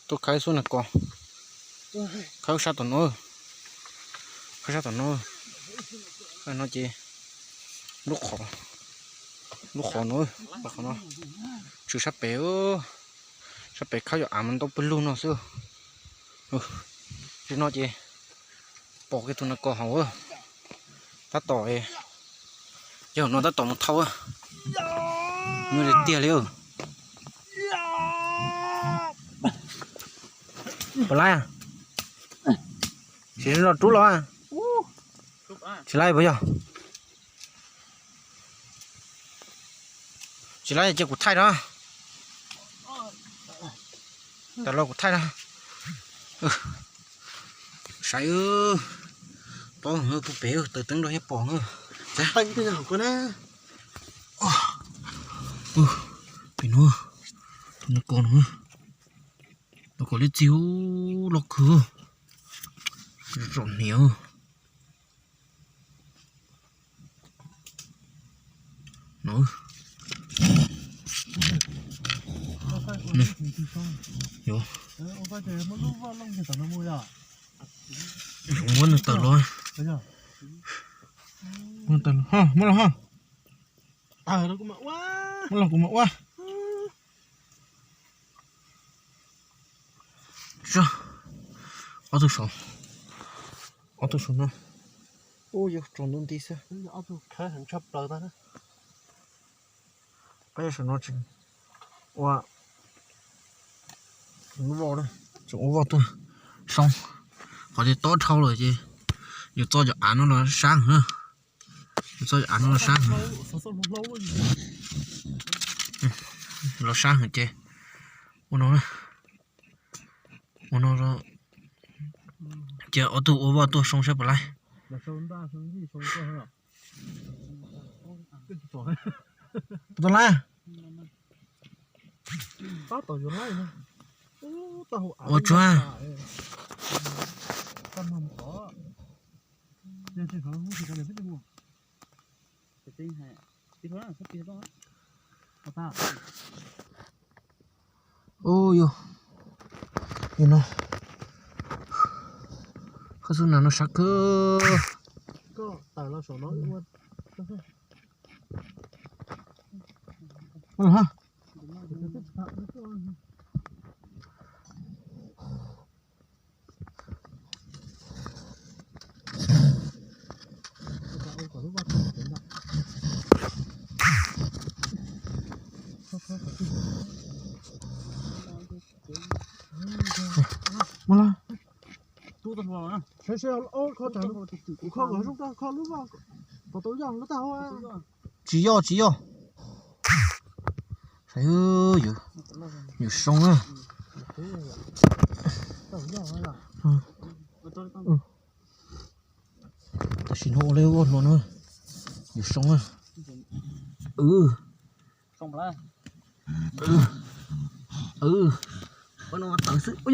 Tuaj khawb xub na ko. Khawb sab tom no. Khawb sab tom no. Khawb no ces lub qhov, lub qhov no, qhov no. Tsw sab pem, sab pem khawb yog av mas ntau pawg lug no xwb. Li no ces pom kiag tus nas kos hauv. Tab tom, yog no tab tom mus thauj. Nyuaj li tiag li. Puas laib? Tsis los rub los. Tsis laib puas yog? Tsis laib ces kuv thaij no. Tas los kuv thaij no. Saib, paub puag pem taws teeb rau thiab pom. Pem no, tus nas kos no, nas kos liab txig loj kawg, zom hniav. Muab nws tawm los. Muab los ho. Muab los kuv mam ua. Ob tug saum, ob tug saum no. Ub, yuav tsaus ntuj nti xwb. Peb saum no tseem ua, tseem ua voj tuaj soo. Qhov tias tob dhau lawm ces yus txo cov av no los sab heev. Yus txo cov av no los sab heev. Los sab heev ces ua no, ua no ces ob tug ua voj tuaj soo saib puas laib. Puas tau laib? Ua tsuag. Ub, yog, yog no, khawb xub nas no sab kawg. Ua los ha. Ua los. Tsis yog, tsis yog. Saib, yus soo na. Tam sim no ua li ua hluas no, yus soo na. Ua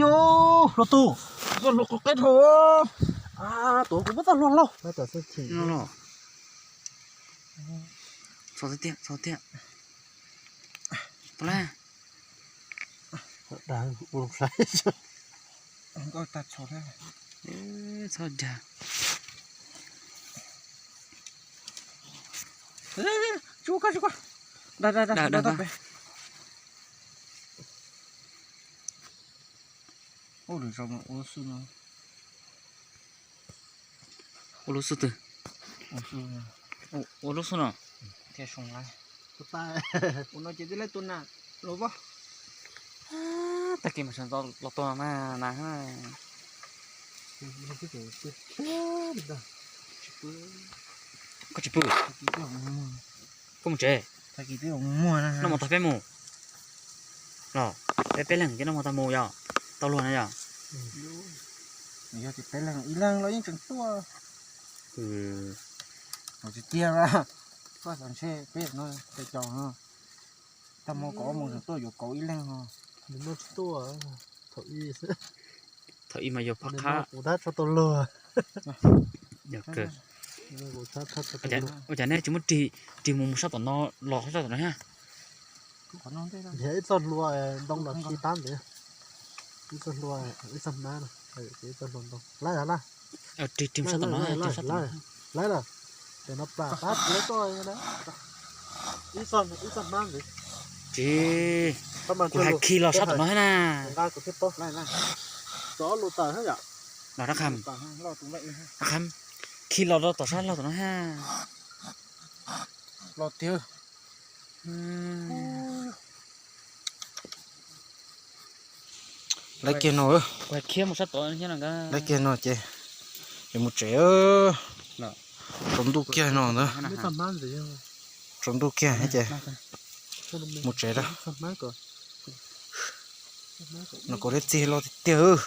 yog hluas tus, ua hluas qhov qeb dhau. Tuav kuv muab txoj hlua hlau. Txhob tiag, txhob tiag. Tau lawm. Txhob dag. Tsis ua koj, tsis ua koj. Dag, dag, dag, dag, dag. Ua lub xub no. Ua lub xub twg? Ua lub xub no. Ua no ces twb laib tua nas los voj. Tag kis mas sawv ntxov los tua na na. Koj tsis pw? Koj mus tsev? Noj mov tag peb mus los? Peb peb leeg ces noj mov tag mus yog? Tau luag no yog? Yog tias peb leeg, ib leeg los yeej tseem tuaj. Tsis tiag, koj xav ntshe peb no peb caug no, tag hmo kaum ob moos tseem tuaj yuav kauv ib leeg no. Thaum ib mas yog phab qhab. Kuv tab tso tau luag. Ua cas nej tsis muab rig, rig mus mus sab tom no los sab tom no thiab? Ib txoj hlua ntoo los tsis tab ntawd. Ib txoj hlua, ib txoj hmab no, ib txoj hlua ntoo. Laib, laib, ris, ris sab tom no, ris sab tom no. Laib lawm. Tes no plam pab txiav koj na. Ib txoj, ib txoj hmab ntxiv. Ris, kuv hais khi los sab tom no thiab na. Nqa kuv thiaj paub. Txog ob lus tawm thiab yom. Los Dab Qham. Dab Qham, khi los rau tom sab laug tom no thiab. Los tiag. Laib kiag no, laib kiag no ces, ces mus tsev. Tsaus ntuj kiag no ntag. Tsaus ntuj kiag ces mus tsev lawm. No kuv dej txig loj tiag tiag.